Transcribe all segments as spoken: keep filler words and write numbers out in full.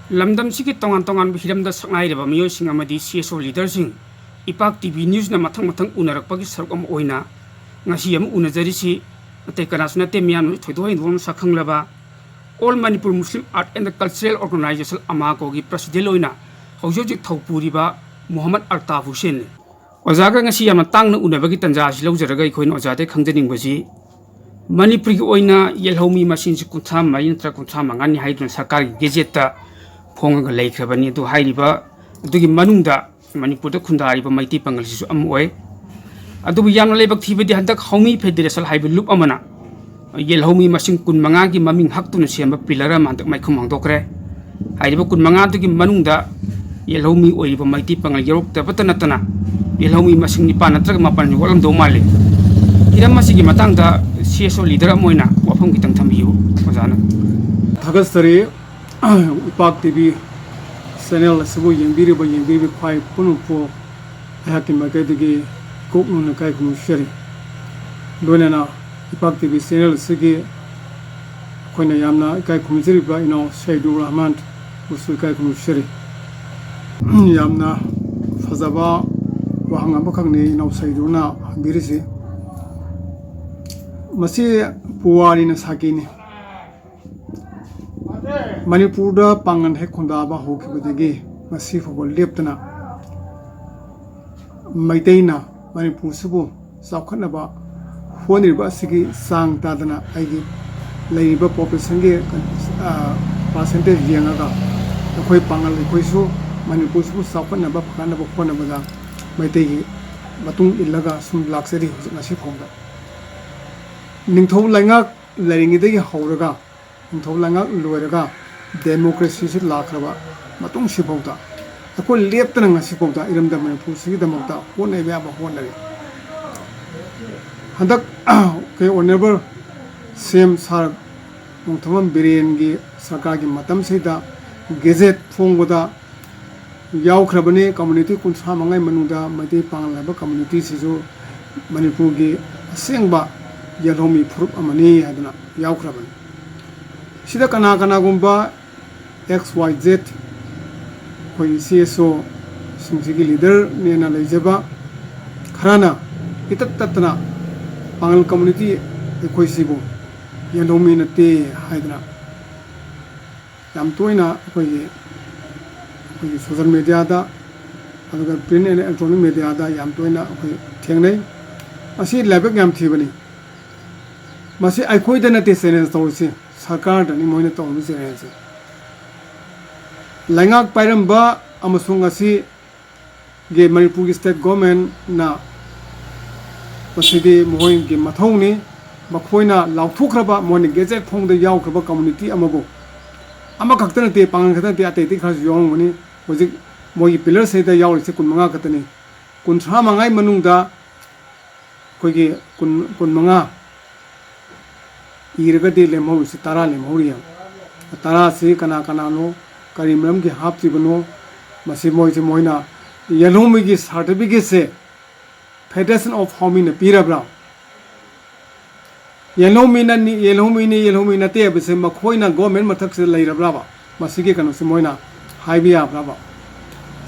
ꯂꯝꯗꯝꯁꯤꯒꯤ ꯇꯣꯉꯥꯟ ꯇꯣꯉꯥꯟꯕ ꯍꯤꯔꯝꯗ ꯁꯛꯅꯥꯏꯔꯕ ꯃꯤꯑꯣꯏꯁꯤꯡ ꯑꯃꯗꯤ C S O leaderꯁꯤꯡ ꯏꯄꯥꯛ T V newsꯅ ꯃꯊꯪ ꯃꯊꯪ ꯎꯅꯔꯛꯄꯒꯤ ꯁꯔꯨꯛ ꯑꯃ ꯑꯣꯏꯅ ꯉꯁꯤ ꯑꯃꯨꯛ ꯎꯅꯖꯔꯤꯁꯤ ꯑꯇꯩ ꯀꯅꯥꯁꯨ ꯅꯠꯇꯦ, ꯃꯤꯌꯥꯝꯅꯁꯨ ꯊꯣꯏꯗꯣꯛ ꯍꯦꯟꯗꯣꯛꯅ ꯃꯁꯛ ꯈꯪꯂꯕ All Manipur Muslim Art and Cultural Organization, AMACOꯒꯤ president ꯑꯣꯏꯅ ꯍꯧꯖꯤꯛ ꯍꯧꯖꯤꯛ ꯊꯧꯄꯨꯔꯤꯕ ꯃꯣꯍꯝꯃꯗ ꯑꯜꯇꯥꯐ ꯍꯨꯁꯦꯟꯅꯤ꯫ ꯑꯣꯖꯥꯒ ꯉꯁꯤ ꯌꯥꯝꯅ ꯇꯥꯡꯅ ꯎꯅꯕꯒꯤ ꯇꯥꯟꯖꯥ ꯑꯁꯤ ꯂꯧꯖꯔꯒ ꯑꯩꯈꯣꯏꯅ ꯑꯣꯖꯥꯗꯒꯤ ꯈꯪꯖꯅꯤꯡꯕꯁꯤ, ꯃꯅꯤꯄꯨꯔꯒꯤ ꯑꯣꯏꯅ ꯌꯦꯜꯍꯧꯃꯤ ꯃꯁꯤꯡꯁꯤ ꯀꯨꯟꯊ꯭ꯔꯥ ꯃꯔꯤ ꯅꯠꯇ꯭ꯔꯒ ꯀꯨꯟꯊ꯭ꯔꯥ ꯃꯉꯥꯅꯤ ꯍꯥꯏꯗꯨꯅ ꯁꯔꯀꯥꯔꯒꯤ ꯒꯦꯖꯦꯠꯇ ꯐꯣꯡꯉꯒ ꯂꯩꯈ꯭ꯔꯕꯅꯤ꯫ ꯑꯗꯨ ꯍꯥꯏꯔꯤꯕ ꯑꯗꯨꯒꯤ ꯃꯅꯨꯡꯗ ꯃꯅꯤꯄꯨꯔꯗ ꯈꯨꯟꯗꯥꯔꯤꯕ ꯃꯩꯇꯩ ꯄꯥꯉꯜꯁꯤꯁꯨ ꯑꯃ ꯑꯣꯏ꯫ ꯑꯗꯨꯕꯨ ꯌꯥꯝꯅ ꯂꯥꯏꯕꯛ ꯊꯤꯕꯗꯤ ꯍꯟꯗꯛ ꯍꯧꯃꯤ ꯐꯦꯗꯦꯔꯦꯁꯟ ꯍꯥꯏꯕ ꯂꯨꯞ ꯑꯃꯅ ꯌꯦꯜꯍꯧꯃꯤ ꯃꯁꯤꯡ ꯀꯨꯟꯃꯉꯥꯒꯤ ꯃꯃꯤꯡ ꯍꯛꯇꯨꯅ ꯁꯦꯝꯕ ꯄꯤꯂꯔ ꯑꯃ ꯍꯟꯗꯛ ꯃꯥꯏꯈꯨꯝ ꯍꯥꯡꯗꯣꯛꯈ꯭ꯔꯦ꯫ ꯍꯥꯏꯔꯤꯕ ꯀꯨꯟꯃꯉꯥꯗꯨꯒꯤ ꯃꯅꯨꯡꯗ ꯌꯦꯜꯍꯧꯃꯤ ꯑꯣꯏꯔꯤꯕ ꯃꯩꯇꯩ ꯄꯥꯉꯜ ꯌꯥꯎꯔꯛꯇꯕꯇ ꯅꯠꯇꯅ, ꯌꯦꯜꯍꯧꯃꯤ ꯃꯁꯤꯡ ꯅꯤꯄꯥꯟ ꯅꯠꯇ꯭ꯔꯒ ꯃꯥꯄꯟ ꯋꯥꯠꯂꯝꯗꯧ ꯃꯥꯜꯂꯤ꯫ ꯍꯤꯔꯝ ꯑꯁꯤꯒꯤ ꯃꯇꯥꯡꯗ C S O leader ꯑꯃ ꯑꯣꯏꯅ ꯋꯥꯐꯝ ꯈꯤꯇꯪ ꯊꯝꯕꯤꯌꯨ, ꯑꯣꯖꯥꯅ꯫ ꯊꯥꯒꯠꯆꯔꯤ꯫ ꯏꯄꯥꯛ T V channel ꯑꯁꯤꯕꯨ ꯌꯦꯡꯕꯤꯔꯤꯕ, ꯌꯦꯡꯕꯤꯔꯤꯕ ꯈ꯭ꯋꯥꯏ ꯄꯨꯝꯅꯃꯛꯄꯨ ꯑꯩꯍꯥꯛꯀꯤ ꯃꯥꯏꯀꯩꯗꯒꯤ ꯀꯣꯛꯅꯨꯅ ꯏꯀꯥꯏ ꯈꯨꯝꯅꯕ ꯁꯤꯔꯤ꯫ ꯂꯣꯏꯅꯅ ꯏꯄꯥꯛ T V channel ꯑꯁꯤꯒꯤ ꯑꯩꯈꯣꯏꯅ ꯌꯥꯝꯅ ꯏꯀꯥꯏ ꯈꯨꯝꯅꯖꯔꯤꯕ ꯏꯅꯥꯎ ꯁꯩꯗꯨ ꯔꯍꯃꯥꯟꯕꯨꯁꯨ ꯏꯀꯥꯏ ꯈꯨꯝꯅꯕ ꯁꯤꯔꯤ꯫ ꯌꯥꯝꯅ ꯐꯖꯕ ꯋꯥꯍꯪ ꯑꯃꯈꯛꯅꯤ ꯏꯅꯥꯎ ꯁꯩꯗꯨꯅ ꯍꯪꯕꯤꯔꯤꯁꯤ꯫ ꯃꯁꯤ ꯄꯨꯋꯥꯔꯤꯅ ꯁꯥꯈꯤꯅꯤ꯫ ꯃꯅꯤꯄꯨꯔꯗ ꯄꯥꯡꯒꯜ ꯍꯦꯛ ꯈꯨꯟꯗꯥꯕ ꯍꯧꯈꯤꯕꯗꯒꯤ ꯉꯁꯤ ꯐꯥꯎꯕ ꯂꯦꯞꯇꯅ ꯃꯩꯇꯩꯅ ꯃꯅꯤꯄꯨꯔꯁꯤꯕꯨ ꯆꯥꯎꯈꯠꯅꯕ ꯍꯣꯠꯅꯔꯤꯕ ꯑꯁꯤꯒꯤ ꯆꯥꯡ ꯇꯥꯗꯅ ꯑꯩꯒꯤ ꯂꯩꯔꯤꯕ populationꯒꯤ, ꯑ, percentage ꯌꯦꯡꯉꯒ ꯑꯩꯈꯣꯏ ꯄꯥꯡꯒꯜ ꯑꯩꯈꯣꯏꯁꯨ ꯃꯅꯤꯄꯨꯔꯁꯤꯕꯨ ꯆꯥꯎꯈꯠꯅꯕ ꯐꯒꯠꯅꯕ ꯍꯣꯠꯅꯕꯗ ꯃꯩꯇꯩꯒꯤ ꯃꯇꯨꯡ ꯏꯜꯂꯒ ꯁꯨꯝ ꯂꯥꯛꯆꯔꯤ ꯍꯧꯖꯤꯛ ꯉꯁꯤ ꯐꯥꯎꯕꯗ꯫ ꯅꯤꯡꯊꯧ ꯂꯩꯉꯥꯛ ꯂꯩꯔꯤꯉꯩꯗꯒꯤ ꯍꯧꯔꯒ ꯅꯤꯡꯊꯧ ꯂꯩꯉꯥꯛ ꯂꯣꯏꯔꯒ democracyꯁꯤ ꯂꯥꯛꯈ꯭ꯔꯕ ꯃꯇꯨꯡꯁꯤꯐꯥꯎꯗ ꯑꯩꯈꯣꯏ ꯂꯦꯞꯇꯅ ꯉꯁꯤꯐꯥꯎꯗ ꯏꯔꯝꯗꯝ ꯃꯅꯤꯄꯨꯔꯁꯤꯒꯤꯗꯃꯛꯇ ꯍꯣꯠꯅꯕ ꯌꯥꯕ ꯍꯣꯠꯅꯔꯤ꯫ ꯍꯟꯗꯛ ꯑꯩꯈꯣꯏ honourable C M sir Nongthombam ꯕꯤꯔꯦꯟꯒꯤ ꯁꯔꯀꯥꯔꯒꯤ ꯃꯇꯝꯁꯤꯗ gazette ꯐꯣꯡꯕꯗ ꯌꯥꯎꯈ꯭ꯔꯕꯅꯤ꯫ Community ꯀꯨꯟꯊ꯭ꯔꯥ ꯃꯉꯥꯒꯤ ꯃꯅꯨꯡꯗ ꯃꯩꯇꯩ ꯄꯥꯉꯜ ꯍꯥꯏꯕ communityꯁꯤꯁꯨ ꯃꯅꯤꯄꯨꯔꯒꯤ ꯑꯁꯦꯡꯕ ꯌꯦꯜꯍꯧꯃꯤ ꯐꯨꯔꯨꯞ ꯑꯃꯅꯤ ꯍꯥꯏꯗꯅ ꯌꯥꯎꯈ꯭ꯔꯕꯅꯤ꯫ ꯁꯤꯗ ꯀꯅꯥ ꯀꯅꯥꯒꯨꯝꯕ ꯑꯦꯛꯁ ꯋꯥꯏ ꯖꯦꯠ ꯑꯩꯈꯣꯏꯒꯤ ꯁꯤ ꯑꯦꯁ ꯑꯣꯁꯤꯡꯁꯤꯒꯤ ꯂꯤꯗꯔꯅꯦꯅ ꯂꯩꯖꯕ ꯈꯔꯅ ꯏꯇꯠ ꯇꯠꯇꯅ ꯄꯥꯉꯜ ꯀꯝꯃꯨꯅꯤꯇꯤ ꯑꯩꯈꯣꯏꯁꯤꯕꯨ ꯌꯦꯜꯍꯧꯃꯤ ꯅꯠꯇꯦ ꯍꯥꯏꯗꯅ ꯌꯥꯝ ꯇꯣꯏꯅ ꯑꯩꯈꯣꯏꯒꯤ ꯑꯩꯈꯣꯏꯒꯤ ꯁꯣꯁꯦꯜ ꯃꯦꯗꯤꯌꯥꯗ, ꯑꯗꯨꯒ ꯄ꯭ꯔꯤꯟ ꯑꯦꯟ ꯏꯂꯦꯛꯇ꯭ꯔꯣꯅꯤꯛ ꯃꯦꯗꯤꯌꯥꯗ ꯌꯥꯝ ꯇꯣꯏꯅ ꯑꯩꯈꯣꯏ ꯊꯦꯡꯅꯩ꯫ ꯃꯁꯤ ꯂꯥꯏꯕꯛ ꯌꯥꯝ ꯊꯤꯕꯅꯤ꯫ ꯃꯁꯤ ꯑꯩꯈꯣꯏꯗ ꯅꯠꯇꯦ ꯆꯦꯂꯦꯟꯖ ꯇꯧꯔꯤꯁꯤ, ꯁꯔꯀꯥꯔꯗꯅꯤ ꯃꯣꯏꯅ ꯇꯧꯔꯤꯕ ꯆꯦꯂꯦꯟꯖꯁꯦ꯫ ꯂꯩꯉꯥꯛ ꯄꯥꯏꯔꯝꯕ ꯑꯃꯁꯨꯡ ꯉꯁꯤꯒꯤ ꯃꯅꯤꯄꯨꯔꯒꯤ ꯁ꯭ꯇꯦꯠ ꯒꯣꯔꯃꯦꯟꯅ ꯃꯁꯤꯗꯤ ꯃꯈꯣꯏꯒꯤ ꯃꯊꯧꯅꯤ꯫ ꯃꯈꯣꯏꯅ ꯂꯥꯎꯊꯣꯛꯈ꯭ꯔꯕ, ꯃꯣꯏꯅ ꯒꯦꯖꯦꯠ ꯐꯣꯡꯕꯗ ꯌꯥꯎꯈ꯭ꯔꯕ ꯀꯝꯃꯨꯅꯤꯇꯤ ꯑꯃꯕꯨ, ꯑꯃꯈꯛꯇ ꯅꯠꯇꯦ, ꯄꯥꯉꯜ ꯈꯛꯇ ꯅꯠꯇꯦ, ꯑꯇꯩ ꯑꯇꯩ ꯈꯔꯁꯨ ꯌꯥꯎꯔꯝꯒꯅꯤ꯫ ꯍꯧꯖꯤꯛ ꯃꯣꯏꯒꯤ ꯄꯤꯂꯔꯁꯤꯗ ꯌꯥꯎꯔꯤꯁꯦ ꯀꯨꯟꯃꯉꯥ ꯈꯛꯇꯅꯤ꯫ ꯀꯨꯟꯊ꯭ꯔꯥ ꯃꯉꯥꯒꯤ ꯃꯅꯨꯡꯗ ꯑꯩꯈꯣꯏꯒꯤ ꯀꯨꯟ, ꯀꯨꯟꯃꯉꯥ ꯏꯔꯒꯗꯤ ꯂꯦꯝꯍꯧꯔꯤꯁꯤ ꯇꯔꯥ ꯂꯦꯝꯍꯧꯔꯤꯑꯕ꯫ ꯇꯔꯥꯁꯤ ꯀꯅꯥ ꯀꯅꯥꯅꯣ, ꯀꯔꯤ ꯃꯔꯝꯒꯤ ꯍꯥꯞꯇ꯭ꯔꯤꯕꯅꯣ? ꯃꯁꯤ ꯃꯣꯏꯁꯦ, ꯃꯣꯏꯅ ꯌꯦꯜꯍꯧꯃꯤꯒꯤ ꯁꯥꯔꯇꯤꯐꯤꯀꯦꯠꯁꯦ Federation of Home ꯅ ꯄꯤꯔꯕ꯭ꯔꯥ? ꯌꯦꯜꯍꯧꯃꯤꯅꯅꯤ, ꯌꯦꯜꯍꯧꯃꯤꯅꯤ, ꯌꯦꯜꯍꯧꯃꯤ ꯅꯠꯇꯦ ꯍꯥꯏꯕꯁꯦ ꯃꯈꯣꯏꯅ ꯒꯣꯔꯃꯦꯟ ꯃꯊꯛꯁꯤꯗ ꯂꯩꯔꯕ꯭ꯔꯕ? ꯃꯁꯤꯒꯤ ꯀꯩꯅꯣꯁꯦ ꯃꯣꯏꯅ ꯍꯥꯏꯕ ꯌꯥꯕ꯭ꯔꯕ?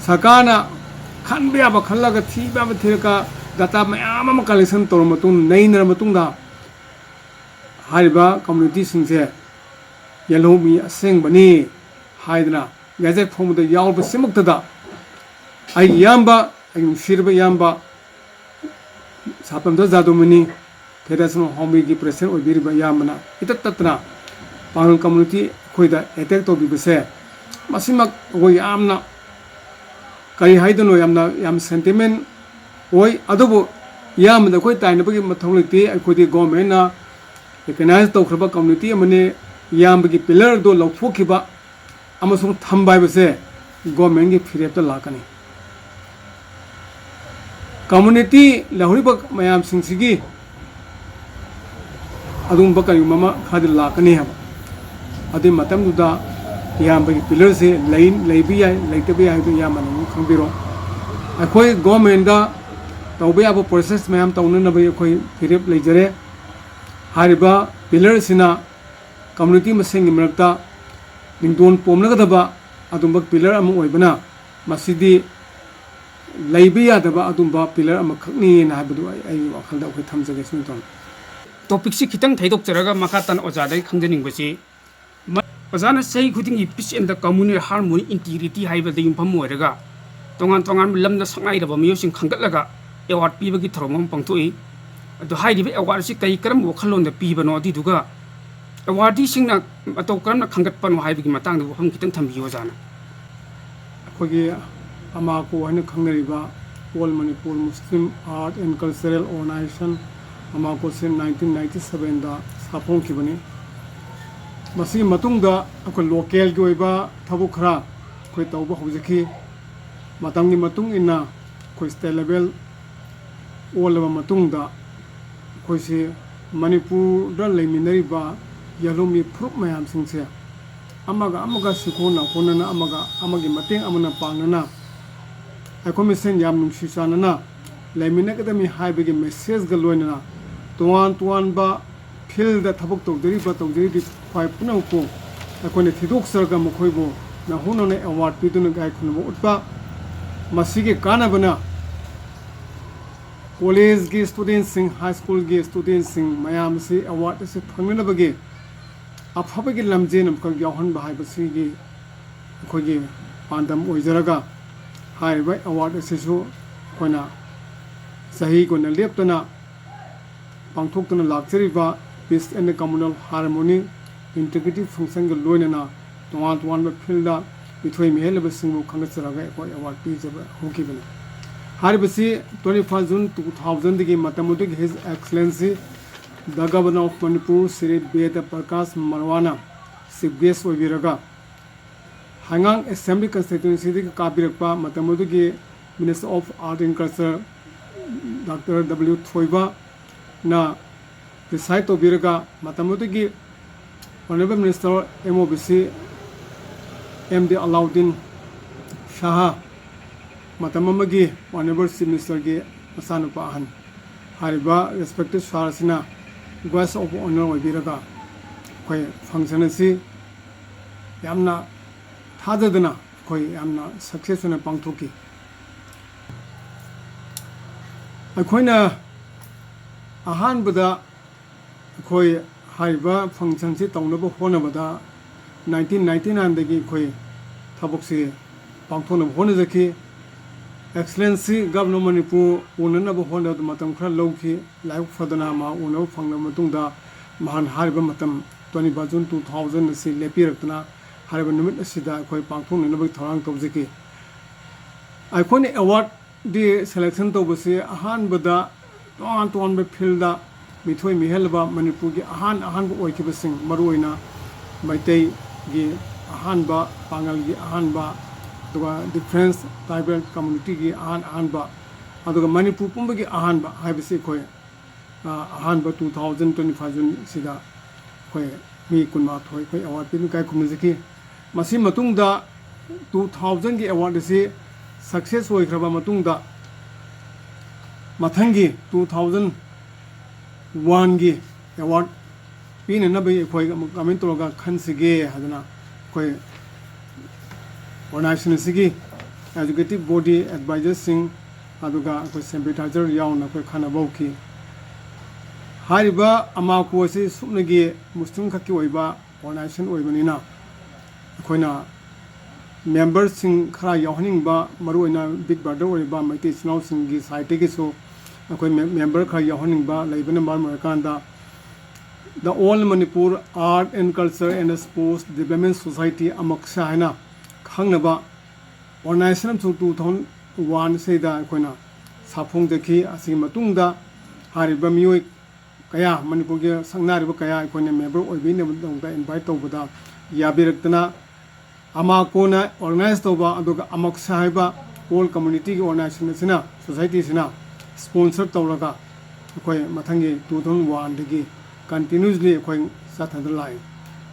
ꯁꯔꯀꯥꯔꯅ ꯈꯟꯕ ꯌꯥꯕ ꯈꯜꯂꯒ, ꯊꯤꯕ ꯌꯥꯕ ꯊꯤꯔꯒ, ꯗꯥꯇꯥ ꯃꯌꯥꯝ ꯑꯃ ꯀꯂꯦꯛꯁꯟ ꯇꯧꯔꯕ ꯃꯇꯨꯡ, ꯅꯩꯅꯔꯕ ꯃꯇꯨꯡꯗ, ꯍꯥꯏꯔꯤꯕ ꯀꯝꯃꯨꯅꯤꯇꯤꯁꯤꯡꯁꯦ ꯌꯦꯜꯍꯧꯃꯤ ꯑꯁꯦꯡꯕꯅꯤ ꯍꯥꯏꯗꯅ ꯒꯦꯖꯦꯠ ꯐꯣꯡꯕꯗ ꯌꯥꯎꯕꯁꯤꯃꯛꯇꯗ, ꯑꯩꯒꯤ ꯏꯌꯥꯝꯕ, ꯑꯩꯒꯤ ꯅꯨꯡꯁꯤꯔꯕ ꯏꯌꯥꯝꯕ ꯁꯥꯄꯝꯗ ꯖꯥꯗꯨꯃꯅꯤ, Federation of Home ꯒꯤ ꯄ꯭ꯔꯦꯁꯤꯗꯦꯟ ꯑꯣꯏꯕꯤꯔꯤꯕ ꯏꯌꯥꯝꯕꯅ ꯏꯇꯠ ꯇꯠꯇꯅ ꯄꯥꯉꯜ ꯀꯝꯃꯨꯅꯤꯇꯤ ꯑꯩꯈꯣꯏꯗ ꯑꯦꯇꯦꯛ ꯇꯧꯕꯤꯕꯁꯦ, ꯃꯁꯤꯃꯛ ꯑꯩꯈꯣꯏ ꯌꯥꯝꯅ, ꯀꯔꯤ ꯍꯥꯏꯗꯣꯏꯅꯣ, ꯌꯥꯝꯅ, ꯌꯥꯝ ꯁꯦꯟꯇꯤꯃꯦꯟ ꯑꯣꯏ꯫ ꯑꯗꯨꯕꯨ ꯏꯌꯥꯝꯕꯗ ꯑꯩꯈꯣꯏ ꯇꯥꯏꯅꯕꯒꯤ ꯃꯊꯧ ꯂꯩꯇꯦ꯫ ꯑꯩꯈꯣꯏꯗꯤ ꯒꯣꯔꯃꯦꯟꯅ ꯔꯤꯀꯛꯅꯥꯏꯖ ꯇꯧꯈ꯭ꯔꯕ ꯀꯝꯃꯨꯅꯤꯇꯤ ꯑꯃꯅꯤ꯫ ꯏꯌꯥꯝꯕꯒꯤ ꯄꯤꯂꯔꯗꯣ ꯂꯧꯊꯣꯛꯈꯤꯕ ꯑꯃꯁꯨꯡ ꯊꯝꯕ ꯍꯥꯏꯕꯁꯦ ꯒꯣꯔꯃꯦꯟꯒꯤ ꯐꯤꯔꯦꯞꯇ ꯂꯥꯛꯀꯅꯤ꯫ ꯀꯝꯃꯨꯅꯤꯇꯤ ꯂꯩꯍꯧꯔꯤꯕ ꯃꯌꯥꯝꯁꯤꯡꯁꯤꯒꯤ ꯑꯗꯨꯒꯨꯝꯕ ꯀꯔꯤꯒꯨꯝꯕ ꯑꯃ ꯈꯔꯗꯤ ꯂꯥꯛꯀꯅꯤ ꯍꯥꯏꯕ꯫ ꯑꯗꯨꯒꯤ ꯃꯇꯝꯗꯨꯗ ꯏꯌꯥꯝꯕꯒꯤ ꯄꯤꯂꯔꯁꯦ ꯂꯩ, ꯂꯩꯕ ꯌꯥꯏ, ꯂꯩꯇꯕ ꯌꯥꯏ ꯍꯥꯏꯕꯗꯨ ꯏꯌꯥꯝꯕꯅ ꯑꯗꯨꯝ ꯈꯪꯕꯤꯔꯣ꯫ ꯑꯩꯈꯣꯏ ꯒꯣꯔꯃꯦꯟꯗ ꯇꯧꯕ ꯌꯥꯕ ꯄ꯭ꯔꯣꯁꯦꯁ ꯃꯌꯥꯝ ꯇꯧꯅꯅꯕꯒꯤ ꯑꯩꯈꯣꯏ ꯐꯤꯔꯦꯞ ꯂꯩꯖꯔꯦ꯫ ꯍꯥꯏꯔꯤꯕ ꯄꯤꯂꯔꯁꯤꯅ ꯀꯝꯃꯨꯅꯤꯇꯤ ꯃꯁꯦꯟꯒꯤ ꯃꯔꯛꯇ ꯃꯤꯡꯗꯣꯟ ꯄꯣꯝꯂꯒꯗꯕ ꯑꯗꯨꯝꯕ ꯄꯤꯂꯔ ꯑꯃ ꯑꯣꯏꯕꯅ, ꯃꯁꯤꯗꯤ ꯂꯩꯕ ꯌꯥꯗꯕ ꯑꯗꯨꯝꯕ ꯄꯤꯂꯔ ꯑꯃꯈꯛꯅꯤꯅ ꯍꯥꯏꯕꯗꯨ ꯑꯩ, ꯑꯩꯒꯤ ꯋꯥꯈꯜꯗ ꯑꯩꯈꯣꯏ ꯊꯝꯖꯒꯦ ꯁꯤꯅꯤ ꯇꯧꯅꯤ꯫ ꯇꯣꯄꯤꯛꯁꯤ ꯈꯤꯇꯪ ꯊꯩꯗꯣꯛꯆꯔꯒ ꯃꯈꯥ ꯇꯥꯅ ꯑꯣꯖꯥꯗꯒꯤ ꯈꯪꯖꯅꯤꯡꯕꯁꯤ, ꯃ-, ꯑꯣꯖꯥꯅ ꯆꯍꯤ ꯈꯨꯗꯤꯡꯒꯤ Peace and the Communal Harmony, Integrity ꯍꯥꯏꯕꯗ ꯌꯨꯝꯐꯝ ꯑꯣꯏꯔꯒ ꯇꯣꯉꯥꯟ ꯇꯣꯉꯥꯟꯕ ꯂꯝꯗ ꯁꯛꯅꯥꯏꯔꯕ ꯃꯤꯑꯣꯏꯁꯤꯡ ꯈꯟꯒꯠꯂꯒ ꯑꯦꯋꯥꯔꯗ ꯄꯤꯕꯒꯤ ꯊꯧꯔꯝ ꯑꯃ ꯄꯥꯡꯊꯣꯛꯏ꯫ ꯑꯗꯨ ꯍꯥꯏꯔꯤꯕ ꯑꯦꯋꯥꯔꯗꯁꯤ ꯀꯔꯤ ꯀꯔꯝꯕ ꯋꯥꯈꯜꯂꯣꯟꯗ ꯄꯤꯕꯅꯣ, ꯑꯗꯨꯏꯗꯨꯒ ꯑꯦꯋꯥꯔꯗꯤꯁꯤꯡꯅ ꯃꯇꯧ ꯀꯔꯝꯅ ꯈꯟꯒꯠꯄꯅꯣ ꯍꯥꯏꯕꯒꯤ ꯃꯇꯥꯡꯗ ꯋꯥꯐꯝ ꯈꯤꯇꯪ ꯊꯝꯕꯤꯌꯨ ꯑꯣꯖꯥꯅ꯫ ꯑꯩꯈꯣꯏꯒꯤ ꯑꯃꯥꯀꯣ ꯍꯥꯏꯅ ꯈꯪꯅꯔꯤꯕ All Manipur Muslim Art and Cultural Organization, ꯑꯃꯥꯀꯣꯁꯤ nineteen ninety sevenꯗ ꯁꯥꯐꯣꯡꯈꯤꯕꯅꯤ꯫ ꯃꯁꯤꯒꯤ ꯃꯇꯨꯡꯗ ꯑꯩꯈꯣꯏ ꯂꯣꯀꯦꯜꯒꯤ ꯑꯣꯏꯕ ꯊꯕꯛ ꯈꯔ ꯑꯩꯈꯣꯏ ꯇꯧꯕ ꯍꯧꯖꯈꯤ꯫ ꯃꯇꯝꯒꯤ ꯃꯇꯨꯡ ꯏꯟꯅ ꯑꯩꯈꯣꯏ ꯁ꯭ꯇꯦꯠ ꯂꯦꯚꯦꯜ ꯑꯣꯜꯂꯕ ꯃꯇꯨꯡꯗ ꯑꯩꯈꯣꯏꯁꯤ ꯃꯅꯤꯄꯨꯔꯗ ꯂꯩꯃꯤꯟꯅꯔꯤꯕ ꯌꯦꯜꯍꯧꯃꯤ ꯐꯨꯔꯨꯞ ꯃꯌꯥꯝꯁꯤꯡꯁꯦ ꯑꯃꯒ ꯑꯃꯒ ꯁꯤꯈꯣꯟꯅ ꯈꯣꯟꯅꯅ, ꯑꯃꯒ ꯑꯃꯒꯤ ꯃꯇꯦꯡ ꯑꯃꯅ ꯄꯥꯡꯅꯅ ꯑꯩꯈꯣꯏ ꯃꯁꯦꯟ ꯌꯥꯝ ꯅꯨꯡꯁꯤ ꯆꯥꯟꯅꯅ ꯂꯩꯃꯤꯟꯅꯒꯗꯕꯅꯤ ꯍꯥꯏꯕꯒꯤ ꯃꯦꯁꯦꯖꯒ ꯂꯣꯏꯅꯅ ꯇꯣꯉꯥꯟ ꯇꯣꯉꯥꯟꯕ ꯐꯤꯜꯗ ꯊꯕꯛ ꯇꯧꯖꯔꯤꯕ, ꯇꯧꯖꯔꯤꯕ ꯈ꯭ꯋꯥꯏ ꯄꯨꯝꯅꯃꯛꯄꯨ ꯑꯩꯈꯣꯏꯅ ꯊꯤꯗꯣꯛꯆꯔꯒ ꯃꯈꯣꯏꯕꯨ ꯅꯧꯍꯧꯅꯅ ꯑꯦꯋꯥꯔꯗ ꯄꯤꯗꯨꯅ ꯏꯀꯥꯏ ꯈꯨꯝꯅꯕ ꯎꯠꯄ, ꯃꯁꯤꯒꯤ ꯀꯥꯟꯅꯕꯅ ꯀꯣꯂꯦꯖꯀꯤ ꯁ꯭ꯇꯨꯗꯦꯟꯁꯤꯡ, ꯍꯥꯏ ꯁ꯭ꯀꯨꯜꯒꯤ ꯁ꯭ꯇꯨꯗꯦꯟꯁꯤꯡ ꯃꯌꯥꯝ ꯑꯁꯤ ꯑꯦꯋꯥꯔꯗ ꯑꯁꯤ ꯐꯪꯅꯅꯕꯒꯤ ꯑꯐꯕꯒꯤ ꯂꯝꯖꯦꯜ ꯑꯃꯈꯛ ꯌꯥꯎꯍꯟꯕ ꯍꯥꯏꯕꯁꯤꯒꯤ ꯑꯩꯈꯣꯏꯒꯤ ꯄꯥꯟꯗꯝ ꯑꯣꯏꯖꯔꯒ, ꯍꯥꯏꯔꯤꯕ ꯑꯦꯋꯥꯔꯗ ꯑꯁꯤꯁꯨ ꯑꯩꯈꯣꯏꯅ ꯆꯍꯤ ꯀꯨꯟꯅ ꯂꯦꯞꯇꯅ ꯄꯥꯡꯊꯣꯛꯇꯨꯅ ꯂꯥꯛꯆꯔꯤꯕ Peace and Communal Harmony, Integrity Functionꯒ ꯂꯣꯏꯅꯅ ꯇꯣꯉꯥꯟ ꯇꯣꯉꯥꯟꯕ ꯐꯤꯜꯗ ꯃꯤꯊꯣꯏ ꯃꯤꯍꯦꯜꯂꯕꯁꯤꯡꯕꯨ ꯈꯟꯒꯠꯆꯔꯒ ꯑꯩꯈꯣꯏ ꯑꯦꯋꯥꯔꯗ ꯄꯤꯖꯕ ꯍꯧꯈꯤꯕꯅꯤ꯫ ꯍꯥꯏꯔꯤꯕꯁꯤ twenty first June two thousandꯗꯒꯤ ꯃꯇꯝ ꯑꯗꯨꯒꯤ His Excellency the Governor of Manipur Shri Ved Prakash ꯃꯔꯋꯥꯅ ꯆꯤꯐ ꯒꯦꯁ ꯑꯣꯏꯕꯤꯔꯒ ꯍꯩꯉꯥꯡ ꯑꯦꯁꯦꯝꯕ꯭ꯂꯤ ꯀꯟꯁꯇꯤꯇ꯭ꯋꯦꯟꯁꯤꯗꯒꯤ ꯀꯥꯕꯤꯔꯛꯄ ꯃꯇꯝ ꯑꯗꯨꯒꯤ Minister of Art and Culture Doctor W ꯊꯣꯏꯕꯅ ꯄ꯭ꯔꯤꯁꯥꯏꯗ ꯇꯧꯕꯤꯔꯒ ꯃꯇꯝ ꯑꯗꯨꯒꯤ Honourable Minister M O B C M D Alauddin ꯁꯍꯥ, ꯃꯇꯝ ꯑꯃꯒꯤ Honourable Chief Ministerꯒꯤ ꯃꯆꯥꯅꯨꯄꯥ ꯑꯍꯟ, ꯍꯥꯏꯔꯤꯕ respected sir ꯑꯁꯤꯅ guest of honour ꯑꯣꯏꯕꯤꯔꯒ ꯑꯩꯈꯣꯏ function ꯑꯁꯤ ꯌꯥꯝꯅ ꯊꯥꯖꯗꯅ ꯑꯩꯈꯣꯏ ꯌꯥꯝꯅ success ꯑꯣꯏꯅ ꯄꯥꯡꯊꯣꯛꯈꯤ꯫ ꯑꯩꯈꯣꯏꯅ ꯑꯍꯥꯟꯕꯗ ꯑꯩꯈꯣꯏ ꯍꯥꯏꯔꯤꯕ functionꯁꯤ ꯇꯧꯅꯕ ꯍꯣꯠꯅꯕꯗ nineteen ninety nineꯗꯒꯤ ꯑꯩꯈꯣꯏ ꯊꯕꯛꯁꯤ ꯄꯥꯡꯊꯣꯛꯅꯕ ꯍꯣꯠꯅꯖꯈꯤ꯫ Excellency Governor of Manipur ꯎꯅꯅꯕ ꯍꯣꯠꯅꯕꯗ ꯃꯇꯝ ꯈꯔ ꯂꯧꯈꯤ꯫ ꯂꯥꯏꯕꯛ ꯐꯗꯅ ꯃꯍꯥꯛ ꯎꯅꯕ ꯐꯪꯂꯕ ꯃꯇꯨꯡꯗ ꯃꯍꯥꯛꯅ ꯍꯥꯏꯔꯤꯕ ꯃꯇꯝ twenty-first June two thousand ꯑꯁꯤ ꯂꯦꯞꯄꯤꯔꯛꯇꯅ ꯍꯥꯏꯔꯤꯕ ꯅꯨꯃꯤꯠ ꯑꯁꯤꯗ ꯑꯩꯈꯣꯏ ꯄꯥꯡꯊꯣꯛꯅꯅꯕꯒꯤ ꯊꯧꯔꯥꯡ ꯇꯧꯖꯈꯤ꯫ ꯑꯩꯈꯣꯏꯅ awardꯗꯤ selection ꯇꯧꯕꯁꯤ ꯑꯍꯥꯟꯕꯗ ꯇꯣꯉꯥꯟ ꯇꯣꯉꯥꯟꯕ fieldꯗ ꯃꯤꯊꯣꯏ ꯃꯤꯍꯦꯜꯂꯕ ꯃꯅꯤꯄꯨꯔꯒꯤ ꯑꯍꯥꯟ ꯑꯍꯥꯟꯕ ꯑꯣꯏꯈꯤꯕꯁꯤꯡ, ꯃꯔꯨꯑꯣꯏꯅ ꯃꯩꯇꯩꯒꯤ ꯑꯍꯥꯟꯕ, ꯄꯥꯉꯜꯒꯤ ꯑꯍꯥꯟꯕ, ꯑꯗꯨꯒ different tribal communityꯒꯤ ꯑꯍꯥꯟ ꯑꯍꯥꯟꯕ, ꯑꯗꯨꯒ ꯃꯅꯤꯄꯨꯔ ꯄꯨꯝꯕꯒꯤ ꯑꯍꯥꯟꯕ ꯍꯥꯏꯕꯁꯤ ꯑꯩꯈꯣꯏ, ꯑ, ꯑꯍꯥꯟꯕ two thousand twenty-five Juneꯁꯤꯗ ꯑꯩꯈꯣꯏ ꯃꯤ ꯀꯨꯟꯃꯥꯊꯣꯏ ꯑꯩꯈꯣꯏ award ꯄꯤꯗꯨꯅ ꯏꯀꯥꯏ ꯈꯨꯝꯅꯖꯈꯤ꯫ ꯃꯁꯤ ꯃꯇꯨꯡꯗ two thousandꯒꯤ award ꯑꯁꯤ success ꯑꯣꯏꯈ꯭ꯔꯕ ꯃꯇꯨꯡꯗ ꯃꯊꯪꯒꯤ two thousand oneꯒꯤ award ꯄꯤꯅꯅꯕꯒꯤ ꯑꯩꯈꯣꯏ ꯑꯃꯨꯛ comment ꯇꯧꯔꯒ ꯈꯟꯁꯤꯒꯦ ꯍꯥꯏꯗꯅ ꯑꯩꯈꯣꯏ organization ꯑꯁꯤꯒꯤ executive body advisorꯁꯤꯡ ꯑꯗꯨꯒ ꯑꯩꯈꯣꯏ sympathizer ꯌꯥꯎꯅ ꯑꯩꯈꯣꯏ ꯈꯟꯅꯕ ꯍꯧꯈꯤ꯫ ꯍꯥꯏꯔꯤꯕ ꯑꯃꯥꯀꯣ ꯑꯁꯤ ꯁꯨꯞꯅꯒꯤ ꯃꯨꯁꯂꯤꯝ ꯈꯛꯀꯤ ꯑꯣꯏꯕ organization ꯑꯣꯏꯕꯅꯤꯅ ꯑꯩꯈꯣꯏꯅ memberꯁꯤꯡ ꯈꯔ ꯌꯥꯎꯍꯟꯅꯤꯡꯕ, ꯃꯔꯨꯑꯣꯏꯅ big brother ꯑꯣꯏꯔꯤꯕ ꯃꯩꯇꯩ ꯏꯆꯤꯜ ꯏꯅꯥꯎꯁꯤꯡꯒꯤ sideꯇꯒꯤꯁꯨ ꯑꯩꯈꯣꯏ mem-, member ꯈꯔ ꯌꯥꯎꯍꯟꯅꯤꯡꯕ ꯂꯩꯕꯅ ꯃꯔꯝ ꯑꯣꯏꯔꯀꯥꯟꯗ The All Manipur Art and Culture and Sports Development Society, ꯑꯃꯛꯁꯥ ꯍꯥꯏꯅ ꯈꯪꯅꯕ organization ꯑꯃꯁꯨ two thousand oneꯁꯤꯗ ꯑꯩꯈꯣꯏꯅ ꯁꯥꯐꯣꯡꯖꯈꯤ꯫ ꯑꯁꯤꯒꯤ ꯃꯇꯨꯡꯗ ꯍꯥꯏꯔꯤꯕ ꯃꯤꯑꯣꯏ ꯀꯌꯥ, ꯃꯅꯤꯄꯨꯔꯒꯤ ꯁꯛꯅꯥꯏꯔꯕ ꯀꯌꯥ ꯑꯩꯈꯣꯏꯅ member ꯑꯣꯏꯕꯤꯅꯕꯒꯤꯗꯃꯛꯇ invite ꯇꯧꯕꯗ ꯌꯥꯕꯤꯔꯛꯇꯅ ꯑꯃꯥꯀꯣꯅ organize ꯇꯧꯕ, ꯑꯗꯨꯒ ꯑꯃꯛꯁꯥ ꯍꯥꯏꯕ all communityꯒꯤ organization ꯑꯁꯤꯅ, societyꯁꯤꯅ sponsor ꯇꯧꯔꯒ ꯑꯩꯈꯣꯏ ꯃꯊꯪꯒꯤ two thousand oneꯗꯒꯤ continuously ꯑꯩꯈꯣꯏ ꯆꯠꯊꯗꯨꯅ ꯂꯥꯛꯏ꯫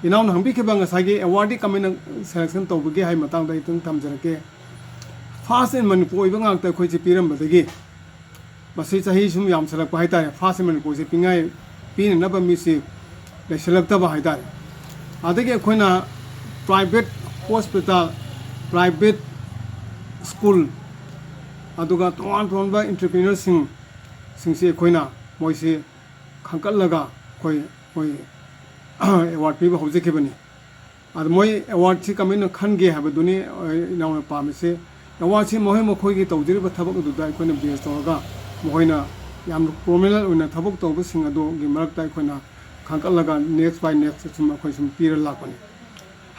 ꯏꯅꯥꯎꯅ ꯍꯪꯕꯤꯈꯤꯕ ꯉꯁꯥꯏꯒꯤ awardꯗꯤ ꯀꯃꯥꯏꯅ selection ꯇꯧꯕꯒꯦ ꯍꯥꯏꯕ ꯃꯇꯥꯡꯗ ꯑꯩ ꯈꯤꯇꯪ ꯊꯝꯖꯔꯛꯀꯦ꯫ First in ꯃꯅꯤꯄꯨꯔ ꯑꯣꯏꯕ ꯉꯥꯛꯇ ꯑꯩꯈꯣꯏꯁꯦ ꯄꯤꯔꯝꯕꯗꯒꯤ ꯃꯁꯤ ꯆꯍꯤ ꯁꯨꯝ ꯌꯥꯝꯁꯜꯂꯛꯄ ꯍꯥꯏꯇꯥꯔꯦ, first in ꯃꯅꯤꯄꯨꯔꯁꯦ ꯄꯤꯉꯥꯏ ꯄꯤꯅꯅꯕ ꯃꯤꯁꯤ ꯂꯩꯁꯤꯜꯂꯛꯇꯕ ꯍꯥꯏꯇꯥꯔꯦ꯫ ꯑꯗꯒꯤ ꯑꯩꯈꯣꯏꯅ Private hospital, private school, ꯑꯗꯨꯒ ꯇꯣꯉꯥꯟ ꯇꯣꯉꯥꯟꯕ entrepreneurꯁꯤꯡ ꯁꯤꯡꯁꯤ ꯑꯩꯈꯣꯏꯅ ꯃꯣꯏꯁꯤ ꯈꯟꯒꯠꯂꯒ ꯑꯩꯈꯣꯏ ꯃꯣꯏ ꯑꯦꯋꯥꯔꯗ ꯄꯤꯕ ꯍꯧꯖꯈꯤꯕꯅꯤ꯫ ꯑꯗ ꯃꯣꯏ ꯑꯦꯋꯥꯔꯗꯁꯤ ꯀꯃꯥꯏꯅ ꯈꯟꯒꯦ ꯍꯥꯏꯕꯗꯨꯅꯤ ꯑꯩ ꯏꯅꯥꯎꯅ ꯄꯥꯝꯃꯤꯁꯦ꯫ ꯑꯦꯋꯥꯔꯗꯁꯤ ꯃꯈꯣꯏ ꯃꯈꯣꯏꯒꯤ ꯇꯧꯖꯔꯤꯕ ꯊꯕꯛ ꯑꯗꯨꯗ ꯑꯩꯈꯣꯏꯅ ꯕꯦꯖ ꯇꯧꯔꯒ ꯃꯈꯣꯏꯅ ꯌꯥꯝꯅ ꯄ꯭ꯔꯣꯃꯤꯅꯦꯟ ꯑꯣꯏꯅ ꯊꯕꯛ ꯇꯧꯕꯁꯤꯡ ꯑꯗꯨꯒꯤ ꯃꯔꯛꯇ ꯑꯩꯈꯣꯏꯅ ꯈꯟꯒꯠꯂꯒ next by next ꯁꯨꯝ ꯑꯩꯈꯣꯏ ꯁꯨꯝ ꯄꯤꯔ ꯂꯥꯛꯄꯅꯤ꯫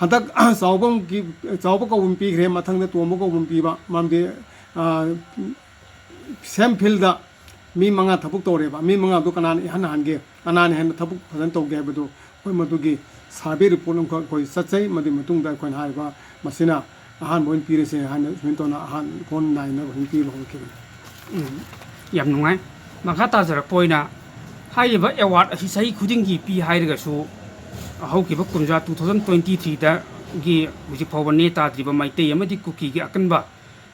ꯍꯟꯗꯛ ꯆꯥꯎꯕꯝꯒꯤ, ꯆꯥꯎꯕ ꯀꯧꯕ ꯑꯃ ꯄꯤꯈ꯭ꯔꯦ, ꯃꯊꯪꯗ ꯇꯣꯝꯕ ꯀꯧꯕ ꯑꯃ ꯄꯤꯕ, ꯃꯔꯝꯗꯤ, ꯑ, same fieldꯗ ꯃꯤ ꯃꯉꯥ ꯊꯕꯛ ꯇꯧꯔꯦꯕ, ꯃꯤ ꯃꯉꯥꯗꯣ ꯀꯅꯥꯅ ꯏꯍꯟ ꯍꯟꯒꯦ, ꯀꯅꯥꯅ ꯍꯦꯟꯅ ꯊꯕꯛ ꯐꯖꯅ ꯇꯧꯒꯦ ꯍꯥꯏꯕꯗꯨ ꯑꯩꯈꯣꯏ ꯃꯗꯨꯒꯤ survey report ꯑꯃꯈꯛ ꯑꯩꯈꯣꯏ ꯆꯠꯆꯩ꯫ ꯃꯗꯨꯒꯤ ꯃꯇꯨꯡꯗ ꯑꯩꯈꯣꯏꯅ ꯍꯥꯏꯔꯤꯕ ꯃꯁꯤꯅ ꯑꯍꯥꯟꯕ ꯑꯣꯏꯅ ꯄꯤꯔꯁꯦ ꯍꯥꯏꯅ ꯁꯨꯃꯥꯏꯅ ꯇꯧꯅ ꯑꯍꯥꯟ ꯀꯣꯟ ꯅꯥꯏꯅ ꯑꯗꯨꯝ ꯄꯤꯕ ꯍꯧꯔꯛꯈꯤꯕꯅꯤ꯫ ꯎꯝ, ꯌꯥꯝ ꯅꯨꯡꯉꯥꯏ꯫ ꯃꯈꯥ ꯇꯥꯖꯔꯛꯄ ꯑꯣꯏꯅ ꯍꯥꯏꯔꯤꯕ ꯑꯦꯋꯥꯔꯗ ꯑꯁꯤ ꯆꯍꯤ ꯈꯨꯗꯤꯡꯒꯤ ꯄꯤ ꯍꯥꯏꯔꯒꯁꯨ, ꯍꯧꯈꯤꯕ ꯀꯨꯝꯖꯥ two thousand twenty threeꯗꯒꯤ ꯍꯧꯖꯤꯛ ꯐꯥꯎꯕ ꯅꯦ ꯇꯥꯗ꯭ꯔꯤꯕ ꯃꯩꯇꯩ ꯑꯃꯗꯤ ꯀꯨꯀꯤꯒꯤ ꯑꯀꯟꯕ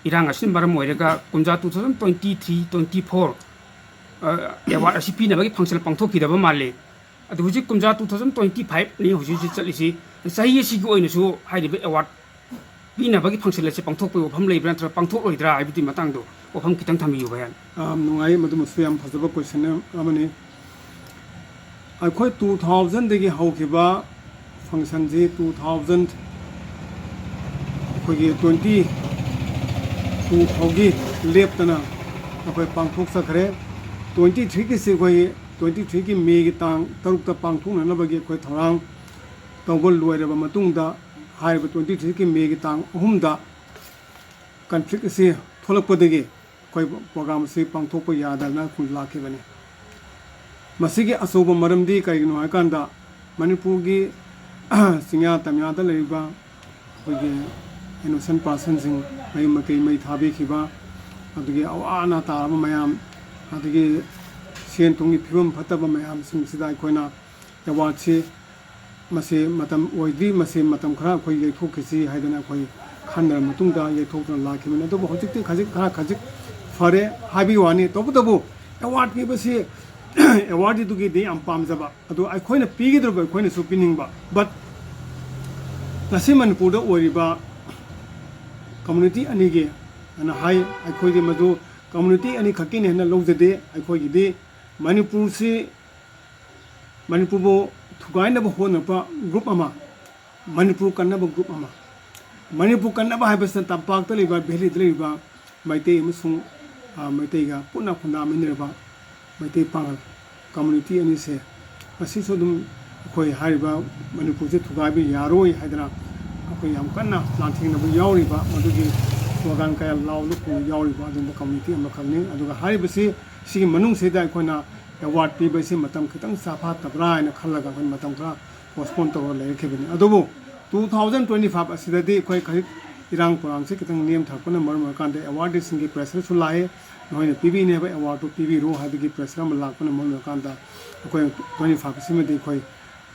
ꯏꯔꯥꯡ ꯑꯁꯤꯅ ꯃꯔꯝ ꯑꯣꯏꯔꯒ ꯀꯨꯝꯖꯥ two thousand twenty three twenty four award ꯑꯁꯤ ꯄꯤꯅꯕꯒꯤ ꯐꯪꯁꯟ ꯄꯥꯡꯊꯣꯛꯈꯤꯗꯕ ꯃꯥꯜꯂꯤ꯫ ꯑꯗꯨ ꯍꯧꯖꯤꯛ ꯀꯨꯝꯖꯥ two thousand twenty fiveꯅꯤ ꯍꯧꯖꯤꯛ ꯍꯧꯖꯤꯛ ꯆꯠꯂꯤꯁꯤ꯫ ꯆꯍꯤ ꯑꯁꯤꯒꯤ ꯑꯣꯏꯅꯁꯨ ꯍꯥꯏꯔꯤꯕ ꯑꯦꯋꯥꯔꯗ ꯄꯤꯅꯕꯒꯤ ꯐꯪꯁꯟ ꯑꯁꯤ ꯄꯥꯡꯊꯣꯛꯄꯒꯤ ꯋꯥꯐꯝ ꯂꯩꯕ꯭ꯔꯥ ꯅꯠꯇ꯭ꯔꯒ ꯄꯥꯡꯊꯣꯛꯂꯣꯏꯗ꯭ꯔꯥ ꯍꯥꯏꯕꯗꯨꯒꯤ ꯃꯇꯥꯡꯗꯣ ꯋꯥꯐꯝ ꯈꯤꯇꯪ ꯊꯝꯕꯤꯌꯨ ꯚꯌꯥꯟ꯫ ꯌꯥꯝ ꯅꯨꯡꯉꯥꯏ, ꯃꯗꯨꯃꯁꯨ ꯌꯥꯝ ꯐꯖꯕ ꯀꯣꯏꯁꯟ ꯑꯃꯅꯤ꯫ ꯑꯩꯈꯣꯏ two thousandꯗꯒꯤ ꯍꯧꯈꯤꯕ ꯐꯪꯁꯟꯁꯤ two thousand ꯑꯩꯈꯣꯏꯒꯤ twenty two ꯐꯥꯎꯒꯤ ꯂꯦꯞꯇꯅ ꯑꯩꯈꯣꯏ ꯄꯥꯡꯊꯣꯛꯆꯈ꯭ꯔꯦ꯫ Twenty threeꯒꯤꯁꯤ ꯑꯩꯈꯣꯏ twenty threeꯒꯤ ꯃꯦꯒꯤ ꯇꯥꯡ ꯇꯔꯨꯛꯇ ꯄꯥꯡꯊꯣꯛꯅꯅꯕꯒꯤ ꯑꯩꯈꯣꯏ ꯊꯧꯔꯥꯡ ꯇꯧꯕ ꯂꯣꯏꯔꯕ ꯃꯇꯨꯡꯗ, ꯍꯥꯏꯔꯤꯕ twenty threeꯒꯤ ꯃꯦꯒꯤ ꯇꯥꯡ ꯑꯍꯨꯝꯗ conflict ꯑꯁꯤ ꯊꯣꯛꯂꯛꯄꯗꯒꯤ ꯑꯩꯈꯣꯏ ꯄ꯭ꯔꯣꯒ꯭ꯔꯥꯝ ꯑꯁꯤ ꯄꯥꯡꯊꯣꯛꯄ ꯌꯥꯗꯗꯅ ꯑꯩꯈꯣꯏ ꯂꯥꯛꯈꯤꯕꯅꯤ꯫ ꯃꯁꯤꯒꯤ ꯑꯆꯧꯕ ꯃꯔꯝꯗꯤ ꯀꯔꯤꯒꯤꯅꯣ ꯍꯥꯏꯀꯥꯟꯗ, ꯃꯅꯤꯄꯨꯔꯒꯤ ꯆꯤꯡꯌꯥ ꯇꯝꯌꯥꯗ ꯂꯩꯔꯤꯕ ꯑꯩꯈꯣꯏꯒꯤ innocent personꯁꯤꯡ, ꯃꯌꯨꯝ ꯃꯀꯩ ꯃꯩ ꯊꯥꯕꯤꯈꯤꯕ, ꯑꯗꯨꯒꯤ ꯑꯋꯥ ꯑꯅꯥ ꯇꯥꯔꯕ ꯃꯌꯥꯝ, ꯑꯗꯒꯤ ꯁꯦꯟ ꯊꯨꯝꯒꯤ ꯐꯤꯕꯝ ꯐꯠꯇꯕ ꯃꯌꯥꯝꯁꯤꯡꯁꯤꯗ ꯑꯩꯈꯣꯏꯅ ꯑꯦꯋꯥꯔꯗꯁꯤ ꯃꯁꯤ ꯃꯇꯝ ꯑꯣꯏꯗ꯭ꯔꯤ, ꯃꯁꯤ ꯃꯇꯝ ꯈꯔ ꯑꯩꯈꯣꯏ ꯌꯩꯊꯣꯛꯈꯤꯁꯤ ꯍꯥꯏꯗꯅ ꯑꯩꯈꯣꯏ ꯈꯟꯅꯔꯕ ꯃꯇꯨꯡꯗ ꯌꯩꯊꯣꯛꯇꯨꯅ ꯂꯥꯛꯈꯤꯕꯅꯤ꯫ ꯑꯗꯨꯕꯨ ꯍꯧꯖꯤꯛꯇꯤ ꯈꯖꯤꯛ ꯈꯔ ꯈꯖꯤꯛ ꯐꯔꯦ ꯍꯥꯏꯕꯒꯤ ꯋꯥꯅꯤ꯫ ꯇꯧꯕꯇꯕꯨ ꯑꯦꯋꯥꯔꯗ ꯄꯤꯕꯁꯤ ꯑꯦꯋꯥꯔꯗꯇꯨꯒꯤꯗꯤ ꯌꯥꯝ ꯄꯥꯝꯖꯕ, ꯑꯗꯨ ꯑꯩꯈꯣꯏꯅ ꯄꯤꯒꯗꯧꯔꯤꯕ ꯑꯩꯈꯣꯏꯅꯁꯨ ꯄꯤꯅꯤꯡꯕ, but ꯉꯁꯤ ꯃꯅꯤꯄꯨꯔꯗ ꯑꯣꯏꯔꯤꯕ ꯀꯝꯃ꯭ꯌꯨꯅꯤꯇꯤ ꯑꯅꯤꯒꯤ ꯑꯅ ꯍꯥꯏ꯫ ꯑꯩꯈꯣꯏꯗꯤ ꯃꯗꯨ ꯀꯝꯃ꯭ꯌꯨꯅꯤꯇꯤ ꯑꯅꯤꯈꯛꯀꯤꯅꯤ ꯍꯥꯏꯅ ꯂꯧꯖꯗꯦ꯫ ꯑꯩꯈꯣꯏꯒꯤꯗꯤ ꯃꯅꯤꯄꯨꯔꯁꯤ, ꯃꯅꯤꯄꯨꯔꯕꯨ ꯊꯨꯒꯥꯏꯅꯕ ꯍꯣꯠꯅꯕ ꯒ꯭ꯔꯨꯞ ꯑꯃ, ꯃꯅꯤꯄꯨꯔ ꯀꯟꯅꯕ ꯒ꯭ꯔꯨꯞ ꯑꯃ꯫ ꯃꯅꯤꯄꯨꯔ ꯀꯟꯅꯕ ꯍꯥꯏꯕꯁꯤꯅ ꯇꯝꯄꯥꯛꯇ ꯂꯩꯕ, ꯚꯦꯂꯤꯗ ꯂꯩꯔꯤꯕ ꯃꯩꯇꯩ ꯑꯃꯁꯨꯡ, ꯑ, ꯃꯩꯇꯩꯒ ꯄꯨꯟꯅ ꯈꯨꯟꯗꯥꯃꯤꯟꯅꯔꯕ ꯃꯩꯇꯩ ꯄꯥꯉꯜ ꯀꯝꯃ꯭ꯌꯨꯅꯤꯇꯤ ꯑꯅꯤꯁꯦ ꯉꯁꯤꯁꯨ ꯑꯗꯨꯝ ꯑꯩꯈꯣꯏ ꯍꯥꯏꯔꯤꯕ ꯃꯅꯤꯄꯨꯔꯁꯦ ꯊꯨꯒꯥꯏꯕ ꯌꯥꯔꯣꯏ ꯍꯥꯏꯗꯅ ꯑꯩꯈꯣꯏ ꯌꯥꯝ ꯀꯟꯅ ꯂꯥꯟꯊꯦꯡꯅꯕ ꯌꯥꯎꯔꯤꯕ, ꯃꯗꯨꯒꯤ ꯁ꯭ꯂꯣꯒꯥꯟ ꯀꯌꯥ ꯂꯥꯎꯗꯨꯅ ꯌꯥꯎꯔꯤꯕ ꯑꯗꯨꯒꯨꯝꯕ ꯀꯝꯃ꯭ꯌꯨꯅꯤꯇꯤ ꯑꯃꯈꯛꯅꯤ꯫ ꯑꯗꯨꯒ ꯍꯥꯏꯔꯤꯕꯁꯤ ꯁꯤꯒꯤ ꯃꯅꯨꯡꯁꯤꯗ ꯑꯩꯈꯣꯏꯅ ꯑꯦꯋꯥꯔꯗ ꯄꯤꯕ ꯑꯁꯤ ꯃꯇꯝ ꯈꯤꯇꯪ ꯆꯥꯐꯥꯠꯇꯕ꯭ꯔꯥ ꯍꯥꯏꯅ ꯈꯜꯂꯒ ꯑꯩꯈꯣꯏ ꯃꯇꯝ ꯈꯔ ꯄꯣꯁꯄꯣꯟ ꯇꯧꯔꯒ ꯂꯩꯔꯛꯈꯤꯕꯅꯤ꯫ ꯑꯗꯨꯕꯨ ꯇꯨ ꯊꯥꯎꯖꯟ ꯇ꯭ꯋꯦꯟꯇꯤ ꯐꯥꯏꯚ ꯑꯁꯤꯗꯗꯤ ꯑꯩꯈꯣꯏ ꯈꯖꯤꯛ ꯏꯔꯥꯡ ꯄꯣꯔꯥꯡꯁꯤ ꯈꯤꯇꯪ ꯅꯦꯝꯊꯔꯛꯄꯅ ꯃꯔꯝ ꯑꯣꯏꯔꯀꯥꯟꯗ ꯑꯦꯋꯥꯔꯗꯁꯤꯡꯒꯤ ꯄ꯭ꯔꯦꯁꯔꯁꯨ ꯂꯥꯛꯑꯦ, ꯅꯈꯣꯏꯅ ꯄꯤꯕꯤꯅꯤ ꯍꯥꯏꯕ ꯑꯦꯋꯥꯔꯗꯇꯨ ꯄꯤꯕꯤꯔꯣ ꯍꯥꯏꯕꯒꯤ ꯄ꯭ꯔꯦꯁꯔ ꯑꯃ ꯂꯥꯛꯄꯅ ꯃꯔꯝ ꯑꯣꯏꯔꯀꯥꯟꯗ ꯑꯩꯈꯣꯏ ꯇ꯭ꯋꯦꯟꯇꯤ ꯐꯥꯏꯚ ꯑꯁꯤꯃꯗꯤ ꯑꯩꯈꯣꯏ,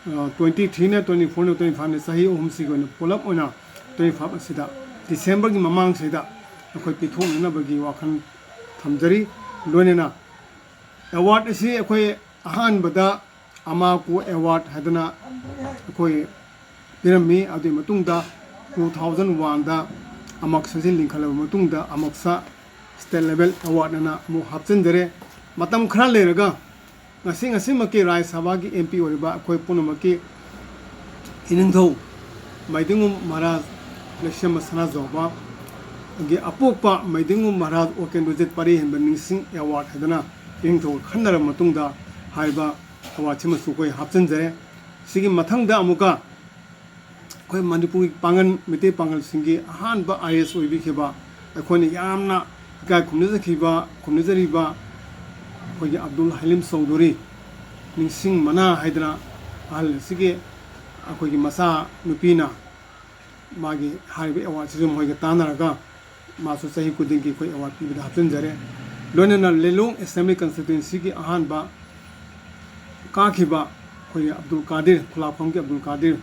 ꯑ, ꯇ꯭ꯋꯦꯟꯇꯤ ꯊ꯭ꯔꯤꯅ ꯇ꯭ꯋꯦꯟꯇꯤ ꯐꯣꯔꯅ ꯇ꯭ꯋꯦꯟꯇꯤ ꯐꯥꯏꯚꯅ ꯆꯍꯤ ꯑꯍꯨꯝꯁꯤꯒꯤ ꯑꯣꯏꯅ ꯄꯨꯂꯞ ꯑꯣꯏꯅ ꯇ꯭ꯋꯦꯟꯇꯤ ꯐꯥꯏꯚ ꯑꯁꯤꯗ ꯗꯤꯁꯦꯝꯕꯔꯒꯤ ꯃꯃꯥꯡꯁꯤꯗ ꯑꯩꯈꯣꯏ ꯄꯤꯊꯣꯛꯅꯅꯕꯒꯤ ꯋꯥꯈꯜ ꯊꯝꯖꯔꯤ꯫ ꯂꯣꯏꯅꯅ ꯑꯦꯋꯥꯔꯗ ꯑꯁꯤ ꯑꯩꯈꯣꯏ ꯑꯍꯥꯟꯕꯗ ꯑꯃꯥꯀꯨ ꯑꯦꯋꯥꯔꯗ ꯍꯥꯏꯗꯅ ꯑꯩꯈꯣꯏ ꯄꯤꯔꯝꯃꯤ꯫ ꯑꯗꯨꯒꯤ ꯃꯇꯨꯡꯗ ꯇꯨ ꯊꯥꯎꯖꯟ ꯋꯥꯟꯗ ꯑꯃꯛꯁꯁꯤ ꯂꯤꯡꯈꯠꯂꯕ ꯃꯇꯨꯡꯗ ꯑꯃꯛꯁ ꯁ꯭ꯇꯦꯠ ꯂꯦꯚꯦꯜ ꯑꯦꯋꯥꯔꯗ ꯑꯅ ꯑꯃꯨꯛ ꯍꯥꯞꯆꯤꯟꯖꯔꯦ꯫ ꯃꯇꯝ ꯈꯔ ꯂꯩꯔꯒ ꯉꯁꯤ, ꯉꯁꯤꯃꯛꯀꯤ ꯔꯥꯖ꯭ꯌ ꯁꯚꯥꯒꯤ ꯑꯦꯝ ꯄꯤ ꯑꯣꯏꯔꯤꯕ ꯑꯩꯈꯣꯏ ꯄꯨꯝꯅꯃꯛꯀꯤ ꯏꯅꯤꯡꯊꯧ ꯃꯥꯏꯗꯤꯡꯉꯨ ꯃꯍꯥꯔꯥꯖ ꯂꯩꯁꯦꯝꯕ ꯁꯅꯥꯖꯥꯎꯕꯒꯤ ꯑꯄꯣꯛꯄ ꯃꯥꯏꯗꯤꯡꯉꯨ ꯃꯍꯥꯔꯥꯖ ꯑꯣꯀꯦꯟꯗ꯭ꯔꯣꯖꯤꯠ ꯄꯥꯔꯤ ꯍꯦꯟꯕ ꯅꯤꯡꯁꯤꯡ ꯑꯦꯋꯥꯔꯗ ꯍꯥꯏꯗꯅ ꯏꯅꯤꯡꯊꯧ ꯈꯟꯅꯔꯕ ꯃꯇꯨꯡꯗ ꯍꯥꯏꯔꯤꯕ ꯑꯦꯋꯥꯔꯗꯁꯤꯃꯁꯨ ꯑꯩꯈꯣꯏ ꯍꯥꯞꯆꯤꯟꯖꯔꯦ꯫ ꯁꯤꯒꯤ ꯃꯊꯪꯗ ꯑꯃꯨꯛꯀ ꯑꯩꯈꯣꯏ ꯃꯅꯤꯄꯨꯔꯒꯤ ꯄꯥꯡꯒꯜ, ꯃꯩꯇꯩ ꯄꯥꯡꯒꯜꯁꯤꯡꯒꯤ ꯑꯍꯥꯟꯕ ꯑꯥꯏ ꯑꯦꯁ ꯑꯣꯏꯕꯤꯈꯤꯕ, ꯑꯩꯈꯣꯏꯅ ꯌꯥꯝꯅ ꯏꯀꯥꯏ ꯈꯨꯝꯅꯖꯈꯤꯕ, ꯈꯨꯝꯅꯖꯔꯤꯕ ꯑꯩꯈꯣꯏꯒꯤ ꯑꯕꯗꯨꯜ ꯍꯂꯤꯝ ꯆꯧꯙꯨꯔꯤ ꯅꯤꯡꯁꯤꯡ ꯃꯅꯥ ꯍꯥꯏꯗꯅ ꯑꯍꯜ ꯑꯁꯤꯒꯤ ꯑꯩꯈꯣꯏꯒꯤ ꯃꯆꯥ ꯅꯨꯄꯤꯅ ꯃꯥꯒꯤ ꯍꯥꯏꯔꯤꯕ ꯑꯦꯋꯥꯔꯗꯁꯤꯁꯨ ꯃꯈꯣꯏꯒ ꯇꯥꯟꯅꯔꯒ ꯃꯥꯁꯨ ꯆꯍꯤ ꯈꯨꯗꯤꯡꯒꯤ ꯑꯩꯈꯣꯏ ꯑꯦꯋꯥꯔꯗ ꯄꯤꯕꯗ ꯍꯥꯞꯆꯤꯟꯖꯔꯦ꯫ ꯂꯣꯏꯅꯅ ꯂꯤꯂꯣꯡ ꯑꯦꯁꯦꯝꯕ꯭ꯂꯤ ꯀꯟꯁꯇꯤꯇ꯭ꯋꯦꯟꯁꯤꯒꯤ ꯑꯍꯥꯟꯕ ꯀꯥꯈꯤꯕ ꯑꯩꯈꯣꯏꯒꯤ ꯑꯕꯗꯨꯜ ꯀꯥꯗꯤꯔ, ꯈꯨꯂꯥꯛꯐꯝꯒꯤ ꯑꯕꯗꯨꯜ ꯀꯥꯗꯤꯔ,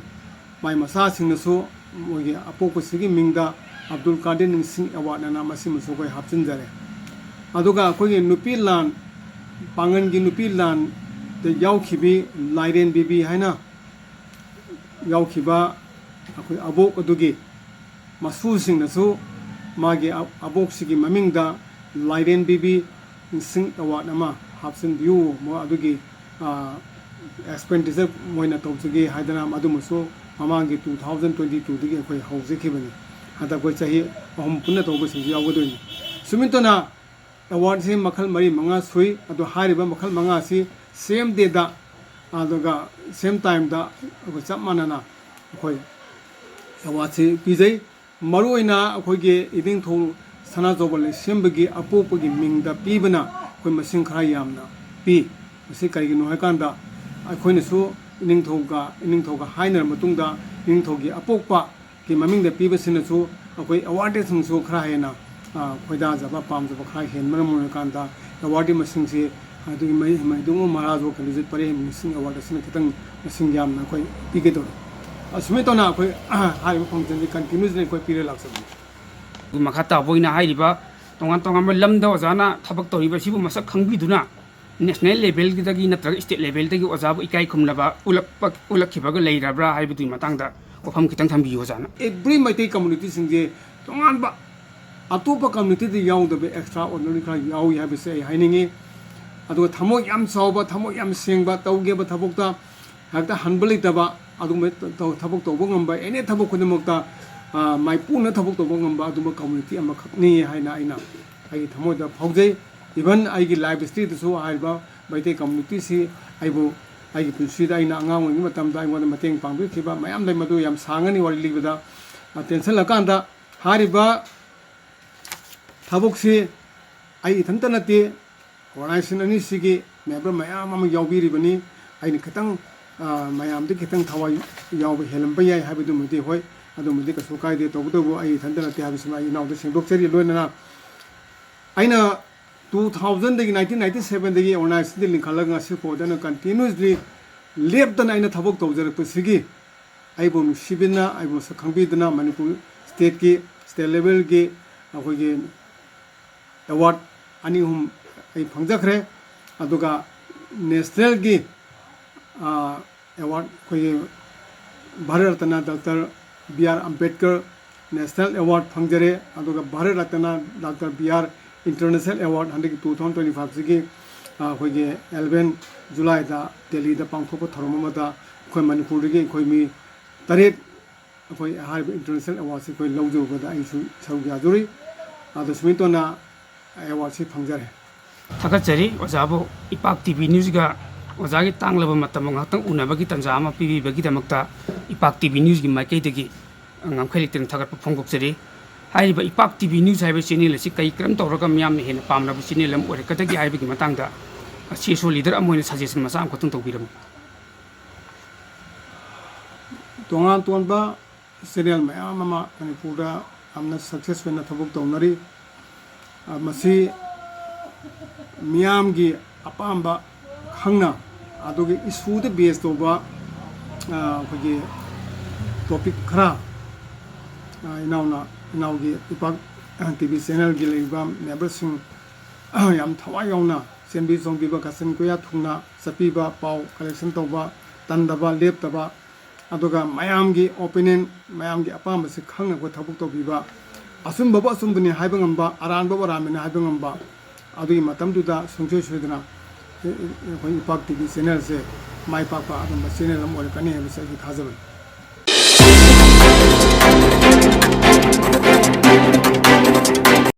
ꯃꯥꯏ ꯃꯆꯥꯁꯤꯡꯅꯁꯨ ꯃꯣꯏꯒꯤ ꯑꯄꯣꯛꯄꯁꯤꯒꯤ ꯃꯤꯡꯗ ꯑꯕꯗꯨꯜ ꯀꯥꯗꯤꯔ ꯅꯤꯡꯁꯤꯡ ꯑꯦꯋꯥꯔꯗ ꯑꯅ ꯃꯁꯤꯃꯁꯨ ꯑꯩꯈꯣꯏ ꯍꯥꯞꯆꯤꯟꯖꯔꯦ꯫ ꯑꯗꯨꯒ ꯑꯩꯈꯣꯏꯒꯤ ꯅꯨꯄꯤ ꯂꯥꯟ, ꯄꯥꯡꯒꯜꯒꯤ ꯅꯨꯄꯤ ꯂꯥꯟꯗ ꯌꯥꯎꯈꯤꯕꯤ ꯂꯥꯏꯔꯦꯟ ꯕꯤꯕꯤ ꯍꯥꯏꯅ ꯌꯥꯎꯈꯤꯕ ꯑꯩꯈꯣꯏ ꯑꯕꯣꯛ ꯑꯗꯨꯒꯤ ꯃꯁꯨꯁꯤꯡꯅꯁꯨ ꯃꯥꯒꯤ ꯑ-, ꯑꯕꯣꯛꯁꯤꯒꯤ ꯃꯃꯤꯡꯗ ꯂꯥꯏꯔꯦꯟ ꯕꯤꯕꯤ ꯁꯤꯡ ꯑꯦꯋꯥꯔꯗ ꯑꯃ ꯍꯥꯞꯆꯤꯟꯕꯤꯌꯨ, ꯃꯣ-, ꯑꯗꯨꯒꯤ, ꯑ, ꯑꯦꯛꯁꯄꯦꯟꯗꯤꯆꯔ ꯃꯣꯏꯅ ꯇꯧꯖꯒꯦ ꯍꯥꯏꯗꯅ ꯑꯗꯨꯃꯁꯨ ꯃꯃꯥꯡꯒꯤ two thousand twenty twoꯗꯒꯤ ꯑꯩꯈꯣꯏ ꯍꯧꯖꯈꯤꯕꯅꯤ꯫ ꯍꯟꯗꯛ ꯑꯩꯈꯣꯏ ꯆꯍꯤ ꯑꯍꯨꯝ ꯄꯨꯟꯅ ꯇꯧꯕꯁꯤꯡꯁꯨ ꯌꯥꯎꯒꯗꯣꯏꯅꯤ꯫ ꯁꯨꯃꯤꯟꯇꯣꯅ ꯑꯦꯋꯥꯔꯗꯁꯤ ꯃꯈꯜ ꯃꯔꯤ ꯃꯉꯥ ꯁꯨꯏ꯫ ꯑꯗꯣ ꯍꯥꯏꯔꯤꯕ ꯃꯈꯜ ꯃꯉꯥ ꯑꯁꯤ ꯁꯦꯝ ꯗꯦꯗ, ꯑꯗꯨꯒ ꯁꯦꯝ ꯇꯥꯏꯝꯗ ꯑꯩꯈꯣꯏ ꯆꯞ ꯃꯥꯟꯅꯅ ꯑꯩꯈꯣꯏ ꯑꯦꯋꯥꯔꯗꯁꯤ ꯄꯤꯖꯩ꯫ ꯃꯔꯨꯑꯣꯏꯅ ꯑꯩꯈꯣꯏꯒꯤ ꯏꯅꯤꯡꯊꯧ ꯁꯅꯥꯖꯥꯎꯕ ꯂꯩꯁꯦꯝꯕꯒꯤ ꯑꯄꯣꯛꯄꯒꯤ ꯃꯤꯡꯗ ꯄꯤꯕꯅ ꯑꯩꯈꯣꯏ ꯃꯁꯤꯡ ꯈꯔ ꯌꯥꯝꯅ ꯄꯤ꯫ ꯃꯁꯤ ꯀꯔꯤꯒꯤꯅꯣ ꯍꯥꯏꯀꯥꯟꯗ ꯑꯩꯈꯣꯏꯅꯁꯨ ꯏꯅꯤꯡꯊꯧꯒ, ꯏꯅꯤꯡꯊꯧꯒ ꯍꯥꯏꯅꯔ ꯃꯇꯨꯡꯗ ꯏꯅꯤꯡꯊꯧꯒꯤ ꯑꯄꯣꯛꯄꯒꯤ ꯃꯃꯤꯡꯗ ꯄꯤꯕꯁꯤꯅꯁꯨ ꯑꯩꯈꯣꯏ ꯑꯦꯋꯥꯔꯗꯁꯤꯡꯁꯨ ꯈꯔ ꯍꯦꯟꯅ, ꯑ, ꯈꯣꯏꯗꯥꯖꯕ, ꯄꯥꯝꯖꯕ ꯈꯔ ꯍꯦꯟꯕꯅ ꯃꯔꯝ ꯑꯣꯏꯔꯀꯥꯟꯗ ꯑꯦꯋꯥꯔꯗꯀꯤ ꯃꯁꯤꯡꯁꯤ ꯑꯗꯨꯒꯤ ꯃꯩ-, ꯃꯩꯗꯨꯉꯨ ꯃꯍꯥꯔꯥꯖ ꯀꯟꯗꯤꯖꯤꯠ ꯄꯔꯦꯡ ꯃꯁꯤꯡ ꯑꯦꯋꯥꯔꯗ ꯑꯁꯤꯅ ꯈꯤꯇꯪ ꯃꯁꯤꯡ ꯌꯥꯝꯅ ꯑꯩꯈꯣꯏ ꯄꯤꯒꯗꯧꯔꯤ꯫ ꯑꯁꯨꯃꯥꯏꯅ ꯇꯧꯅ ꯑꯩꯈꯣꯏ ꯍꯥꯏꯔꯤꯕ ꯐꯪꯁꯟꯁꯤ ꯀꯟꯇꯤꯅ꯭ꯌꯨꯁꯂꯤ ꯑꯩꯈꯣꯏ ꯄꯤꯔ ꯂꯥꯛꯆꯕꯅꯤ꯫ ꯑꯗꯨ ꯃꯈꯥ ꯇꯥꯕ ꯑꯣꯏꯅ ꯍꯥꯏꯔꯤꯕ ꯇꯣꯉꯥꯟ ꯇꯣꯉꯥꯟꯕ ꯂꯝꯗ ꯑꯣꯖꯥꯅ ꯊꯕꯛ ꯇꯧꯔꯤꯕ ꯑꯁꯤꯕꯨ ꯃꯁꯛ ꯈꯪꯕꯤꯗꯨꯅ ꯅꯦꯁꯅꯦꯜ ꯂꯦꯚꯦꯜꯗꯒꯤ ꯅꯠꯇ꯭ꯔꯒ ꯁ꯭ꯇꯦꯠ ꯂꯦꯚꯦꯜꯗꯒꯤ ꯑꯣꯖꯥꯕꯨ ꯏꯀꯥꯏ ꯈꯨꯝꯅꯕ ꯎꯠꯂꯛꯄ, ꯎꯠꯂꯛꯈꯤꯕꯒ ꯂꯩꯔꯕ꯭ꯔꯥ ꯍꯥꯏꯕꯗꯨꯒꯤ ꯃꯇꯥꯡꯗ ꯋꯥꯐꯝ ꯈꯤꯇꯪ ꯊꯝꯕꯤꯌꯨ ꯑꯣꯖꯥꯅ꯫ ꯑꯦꯚ꯭ꯔꯤ ꯃꯩꯇꯩ ꯀꯝꯃꯨꯅꯤꯇꯤꯁꯤꯡꯁꯦ ꯇꯣꯉꯥꯟꯕ ꯑꯇꯣꯞꯄ ꯀꯝꯃꯨꯅꯤꯇꯤꯗ ꯌꯥꯎꯗꯕ ꯑꯦꯛꯁꯇ꯭ꯔꯥ ꯑꯣꯔꯗꯤꯅꯔꯤ ꯈꯔ ꯌꯥꯎꯏ ꯍꯥꯏꯕꯁꯦ ꯑꯩ ꯍꯥꯏꯅꯤꯡꯉꯤ꯫ ꯑꯗꯨꯒ ꯊꯃꯣꯏ ꯌꯥꯝ ꯆꯥꯎꯕ, ꯊꯃꯣꯏ ꯌꯥꯝ ꯁꯦꯡꯕ, ꯇꯧꯒꯦꯕ ꯊꯕꯛꯇ ꯍꯦꯛꯇ ꯍꯟꯕ ꯂꯩꯇꯕ, ꯑꯗꯨꯒꯨꯝꯕ ꯇꯧ-, ꯊꯕꯛ ꯇꯧꯕ ꯉꯝꯕ, ꯑꯦꯅꯤ ꯊꯕꯛ ꯈꯨꯗꯤꯡꯃꯛꯇ, ꯑ, ꯃꯥꯏꯄꯨꯅ ꯊꯕꯛ ꯇꯧꯕ ꯉꯝꯕ ꯑꯗꯨꯝꯕ ꯀꯝꯃꯨꯅꯤꯇꯤ ꯑꯃꯈꯛꯅꯤ ꯍꯥꯏꯅ ꯑꯩꯅ ꯑꯩꯒꯤ ꯊꯃꯣꯏꯗ ꯐꯥꯎꯖꯩ꯫ ꯏꯚꯟ ꯑꯩꯒꯤ ꯂꯥꯏꯐ ꯍꯤꯁꯇ꯭ꯔꯤꯗꯁꯨ ꯍꯥꯏꯔꯤꯕ ꯃꯩꯇꯩ ꯀꯝꯃꯨꯅꯤꯇꯤꯁꯤ ꯑꯩꯕꯨ, ꯑꯩꯒꯤ ꯄꯨꯟꯁꯤꯗ ꯑꯩꯅ ꯑꯉꯥꯡ ꯑꯣꯏꯔꯤꯉꯩ ꯃꯇꯝꯗ ꯑꯩꯉꯣꯟꯗ ꯃꯇꯦꯡ ꯄꯥꯡꯕꯤꯈꯤꯕ ꯃꯌꯥꯝ ꯂꯩ, ꯃꯗꯨ ꯌꯥꯝ ꯁꯥꯡꯉꯅꯤ ꯋꯥꯔꯤ ꯂꯤꯕꯗ꯫ ꯑ, ꯇꯦꯟꯁꯜꯂꯀꯥꯟꯗ ꯍꯥꯏꯔꯤꯕ ꯊꯕꯛꯁꯤ ꯑꯩ ꯏꯊꯟꯇ ꯅꯠꯇꯦ, ꯑꯣꯔꯒꯅꯥꯏꯖꯦꯁꯟ ꯑꯅꯤꯁꯤꯒꯤ ꯃꯦꯝꯕꯔ ꯃꯌꯥꯝ ꯑꯃ ꯌꯥꯎꯕꯤꯔꯤꯕꯅꯤ꯫ ꯑꯩꯅ ꯈꯤꯇꯪ, ꯑ, ꯃꯌꯥꯝꯗꯤ ꯈꯤꯇꯪ ꯊꯋꯥꯏ ꯌꯥꯎꯕ ꯍꯦꯜꯂꯝꯕ ꯌꯥꯏ ꯍꯥꯏꯕꯗꯨꯃꯗꯤ ꯍꯣꯏ, ꯑꯗꯨꯃꯗꯤ ꯀꯩꯁꯨ ꯀꯥꯏꯗꯦ꯫ ꯇꯧꯕꯇꯕꯨ ꯑꯩ ꯏꯊꯟꯇ ꯅꯠꯇꯦ ꯍꯥꯏꯕꯁꯤꯃ ꯑꯩ ꯏꯅꯥꯎꯗ ꯁꯦꯡꯗꯣꯛꯆꯔꯤ꯫ ꯂꯣꯏꯅꯅ ꯑꯩꯅ two thousandꯗꯒꯤ, nineteen ninety sevenꯗꯒꯤ ꯑꯣꯔꯒꯅꯥꯏꯖꯦꯁꯟꯗ ꯂꯤꯡꯈꯠꯂꯒ ꯉꯁꯤꯐꯥꯎꯗ ꯑꯩꯅ ꯀꯟꯇꯤꯅ꯭ꯌꯨꯁꯂꯤ ꯂꯦꯞꯇꯅ ꯑꯩꯅ ꯊꯕꯛ ꯇꯧꯖꯔꯛꯄꯁꯤꯒꯤ ꯑꯩꯕꯨ ꯅꯨꯡꯁꯤꯕꯤꯗꯨꯅ, ꯑꯩꯕꯨ ꯃꯁꯛ ꯈꯪꯕꯤꯗꯨꯅ ꯃꯅꯤꯄꯨꯔ ꯁ꯭ꯇꯦꯠꯀꯤ, ꯁ꯭ꯇꯦꯠ ꯂꯦꯚꯦꯜꯒꯤ ꯑꯩꯈꯣꯏꯒꯤ ꯑꯦꯋꯥꯔꯗ ꯑꯅꯤ ꯑꯍꯨꯝ ꯑꯩ ꯐꯪꯖꯈ꯭ꯔꯦ꯫ ꯑꯗꯨꯒ ꯅꯦꯁꯅꯦꯜꯒꯤ, ꯑ, ꯑꯦꯋꯥꯔꯗ ꯑꯩꯈꯣꯏꯒꯤ Bharat Ratna doctor B R Ambedkar national award ꯐꯪꯖꯔꯦ꯫ ꯑꯗꯨꯒ Bharat Ratna doctor B R international award ꯍꯟꯗꯛꯀꯤ ꯇꯨ ꯊꯥꯎꯖꯟ ꯇ꯭ꯋꯦꯟꯇꯤ ꯐꯥꯏꯚꯁꯤꯒꯤ, ꯑ, ꯑꯩꯈꯣꯏꯒꯤ ꯑꯦꯂꯚꯦꯟ ꯖꯨꯂꯥꯏꯗ ꯗꯦꯜꯂꯤꯗ ꯄꯥꯡꯊꯣꯛꯄ ꯊꯧꯔꯝ ꯑꯃꯗ ꯑꯩꯈꯣꯏ ꯃꯅꯤꯄꯨꯔꯗꯒꯤ ꯑꯩꯈꯣꯏ ꯃꯤ ꯇꯔꯦꯠ ꯑꯩꯈꯣꯏ ꯍꯥꯏꯔꯤꯕ ꯏꯟꯇꯔꯅꯦꯁꯅꯦꯜ ꯑꯦꯋꯥꯔꯗꯁꯤ ꯑꯩꯈꯣꯏ ꯂꯧꯖꯔꯨꯕꯗ ꯑꯩꯁꯨ ꯁꯔꯨꯛ ꯌꯥꯖꯔꯨꯏ꯫ ꯑꯗꯣ ꯁꯨꯃꯥꯏꯅ ꯇꯧꯅ ꯑꯦꯋꯥꯔꯗꯁꯤ ꯐꯪꯖꯔꯦ꯫ ꯊꯥꯒꯠꯆꯔꯤ ꯑꯣꯖꯥꯕꯨ ꯏꯄꯥꯛ ꯇꯤ ꯚꯤ ꯅ꯭ꯌꯨꯁꯒ ꯑꯣꯖꯥꯒꯤ ꯇꯥꯡꯂꯕ ꯃꯇꯝ ꯉꯥꯏꯍꯥꯛꯇꯪ ꯎꯅꯕꯒꯤ ꯇꯥꯟꯖꯥ ꯑꯃ ꯄꯤꯕꯤꯕꯒꯤꯗꯃꯛꯇ꯫ ꯏꯄꯥꯛ ꯇꯤ ꯚꯤ ꯅ꯭ꯌꯨꯁꯒꯤ ꯃꯥꯏꯀꯩꯗꯒꯤ ꯉꯝꯈꯩ ꯂꯩꯇꯅ ꯊꯥꯒꯠꯄ ꯐꯣꯡꯗꯣꯛꯆꯔꯤ꯫ ꯍꯥꯏꯔꯤꯕ ꯏꯄꯥꯛ ꯇꯤ ꯚꯤ ꯅ꯭ꯌꯨꯁ ꯍꯥꯏꯕ ꯆꯦꯅꯦꯜ ꯑꯁꯤ ꯀꯔꯤ ꯀꯔꯝ ꯇꯧꯔꯒ ꯃꯤꯌꯥꯝꯅ ꯍꯦꯟꯅ ꯄꯥꯝꯅꯕ ꯆꯦꯅꯦꯜ ꯑꯃ ꯑꯣꯏꯔꯛꯀꯗꯒꯦ ꯍꯥꯏꯕꯒꯤ ꯃꯇꯥꯡꯗ ꯁꯤ ꯑꯦꯁ ꯑꯣ ꯂꯤꯗꯔ ꯑꯃ ꯑꯣꯏꯅ ꯁꯖꯦꯁꯟ ꯃꯆꯥ ꯑꯃꯈꯛꯇꯪ ꯇꯧꯕꯤꯔꯝꯃꯨ꯫ ꯇꯣꯉꯥꯟ ꯇꯣꯉꯥꯟꯕ ꯆꯦꯅꯦꯜ ꯃꯌꯥꯝ ꯑꯃ ꯃꯅꯤꯄꯨꯔꯗ ꯌꯥꯝꯅ ꯁꯛꯁꯦꯁ ꯑꯣꯏꯅ ꯊꯕꯛ ꯇꯧꯅꯔꯤ꯫ ꯑ, ꯃꯁꯤ ꯃꯤꯌꯥꯝꯒꯤ ꯑꯄꯥꯝꯕ ꯈꯪꯅ, ꯑꯗꯨꯒꯤ ꯏꯁꯨꯗ ꯕꯦꯁ ꯇꯧꯕ, ꯑ, ꯑꯩꯈꯣꯏꯒꯤ ꯇꯣꯄꯤꯛ ꯈꯔ, ꯑ, ꯏꯅꯥꯎꯅ, ꯏꯅꯥꯎꯒꯤ ꯏꯄꯥꯛ ꯇꯤ ꯚꯤ ꯆꯦꯅꯦꯜꯒꯤ ꯂꯩꯔꯤꯕ ꯃꯦꯝꯕꯔꯁꯤꯡ ꯌꯥꯝ ꯊꯋꯥꯏ ꯌꯥꯎꯅ ꯆꯦꯟꯕꯤ ꯆꯣꯡꯕꯤꯕ, ꯀꯥꯆꯤꯟ ꯀꯣꯏꯌꯥ ꯊꯨꯡꯅ ꯆꯠꯄꯤꯕ, ꯄꯥꯎ ꯀꯂꯦꯛꯁꯟ ꯇꯧꯕ, ꯇꯟꯗꯕ, ꯂꯦꯞꯇꯕ, ꯑꯗꯨꯒ ꯃꯌꯥꯝꯒꯤ ꯑꯣꯄꯤꯅꯤꯌꯟ, ꯃꯌꯥꯝꯒꯤ ꯑꯄꯥꯝꯕꯁꯤ ꯈꯪꯅꯕ ꯊꯕꯛ ꯇꯧꯕꯤꯕ, ꯑꯆꯨꯝꯕꯕꯨ ꯑꯆꯨꯝꯕꯅꯤ ꯍꯥꯏꯕ ꯉꯝꯕ, ꯑꯔꯥꯟꯕꯕꯨ ꯑꯔꯥꯟꯕꯅꯤ ꯍꯥꯏꯕ ꯉꯝꯕ, ꯑꯗꯨꯒꯤ ꯃꯇꯝꯗꯨꯗ ꯁꯨꯡꯁꯣꯏ ꯁꯣꯏꯗꯅ ꯑꯩꯈꯣꯏ ꯏꯄꯥꯛ ꯇꯤ ꯚꯤ ꯆꯦꯅꯦꯜꯁꯦ ꯃꯥꯏ ꯄꯥꯛꯄ ꯑꯗꯨꯝꯕ ꯆꯦꯅꯦꯜ ꯑꯃ ꯑꯣꯏꯔꯛꯀꯅꯤ ꯍꯥꯏꯕꯁꯦ ꯑꯩꯒꯤ ꯊꯥꯖꯕꯅꯤ꯫